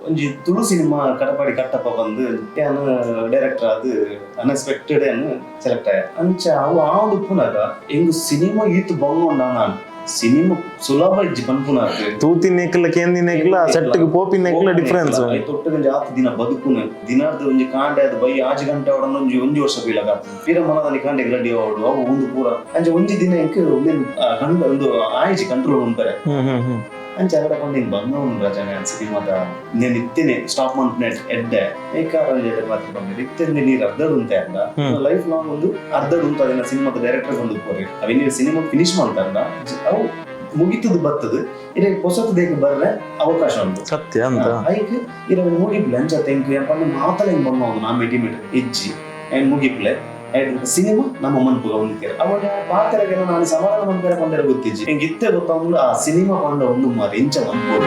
ಒಂಜಿ ತುಳು ಸಿನಿಮಾ ಕಟಪಾಡಿ ಕಟ್ಟಪ್ಪ ಬಂದು ಯಾನ್ ಡೈರೆಕ್ಟರ್ ಆದ್ ಅನ್ಎಕ್ಸ್ಪೆಕ್ಟೆಡ್ ಯಾನ್ ಸೆಲೆಕ್ಟ್ ಆಯ. ಅಂಚ ಅವು ಆವೊಂದು ಉಪ್ಪುನಗ ಎಂಕ್ ಸಿನಿಮಾ ಈತ್ ಬಂಗ ನಾನು ಸಿನಿಮಾ ಸುಲಭ ಇಜ್ಜಿ ಪನ್ಪುನಾತ್. ತೂತಿನೇಕ್ಲ ಕೇಂದಿನೇಕ್ಲ ಸೆಟ್ಗೆ ಪೋಪಿನೇಕ್ಲ ಡಿಫರೆನ್ಸ್. ತೊಟ್ಟುಗೊಂಜಿ ಆತ್ ದಿನ ಬದುಕುನು ದಿನಾರ್ದ ಒಂಜಿ ಕಾಂಡೆ ಅದು ಬೈ 6 ಗಂಟೆ ಅವಡನ್ನ ಒಂಜಿ ಒಂಜಿ ವರ್ಷ ಬೀಳಗ ಪಿರ ಮನದಲ್ಲಿ ಕಾಂಡೆ ರೆಡಿ ಆವಡು ಅವು ಒಂದು ಪೂರ. ಅಂಚ ಒಂಜಿ ದಿನ ಎಂಕ್ ಉಂದೆನ್ ಕಂಡ ಒಂದು ಆಯ್ಜಿ ಕಂಟ್ರೋಲ್ ಉಂಪರೆ. ಹ್ಮ್ ಹ್ಮ್ ಹ್ಮ್ ಅಂಚ ಅಗಡ ಪಂಡಿನ ಬಂಗ ಉಂಡು ರಜಾನೆ ಸಿನಿಮಾದ నేను ಇತ್ತೇನೆ ಸ್ಟಾಪ್ ಮನ್ಪುನೆ ಎಡ್ಡೆ ಏಕಾರ ಎಡ್ಡೆ ಮಾತ್ರ ಬಂದಿದ್ದು ಇತ್ತೆ ನೀರು ಅರ್ಧಡ್ ಉಂತೆ ಅಂಡ ಲೈಫ್ ಲಾಂಗ್ ಒಂದು ಅರ್ಧಡ್ ಉಂತ ಅದನ್ನ ಸಿನಿಮಾದ ಡೈರೆಕ್ಟರ್ ಬಂದು ಪೋರಿ ಅవి ನೀರು ಸಿನಿಮಾ ಫಿನಿಶ್ ಮಾಡ್ತಾರಂಡ ಅವು ಮುಗಿತದು ಬರ್ತದೆ ಇರೆ ಪೊಸತ್ ದೇಕ ಬರ್ರೆ ಅವಕಾಶ ಉಂಟು. ಸತ್ಯ ಅಂತ. ಐಕ್ ಇರ ಮುಗಿಪ್ಲೆ ಅಂಚ ತೆಂಕು ಏನ್ ಮಾತಲ ಹಿಂಗ್ ಬಂದ ನಾ ಮೆಟಿ ಮೆಟಿ ಇಜ್ಜಿ ಏನ್ ಮುಗಿಪ್ಲೆ ಸಿನಿಮಾ ನಮ್ಮ ಮನ್ಪುಗ ಹೊಂದಿತ್ತೀರ ಅವಾಗ ಪಾತ್ರಗೆಲ್ಲ ನಾನು ಸಮಾಧಾನ ಮನ್ಪೇರ ಪಂಡರ ಗೊತ್ತಿಜ್ಜಿ. ಹಿಂಗೆ ಇತ್ತೆ ಗೊತ್ತಾಂದ್ರೆ ಆ ಸಿನಿಮಾ ಪಂಡ ಒಂದು ಮಾರಿ ಇಂಚ ಮನ್ಪೋಡು.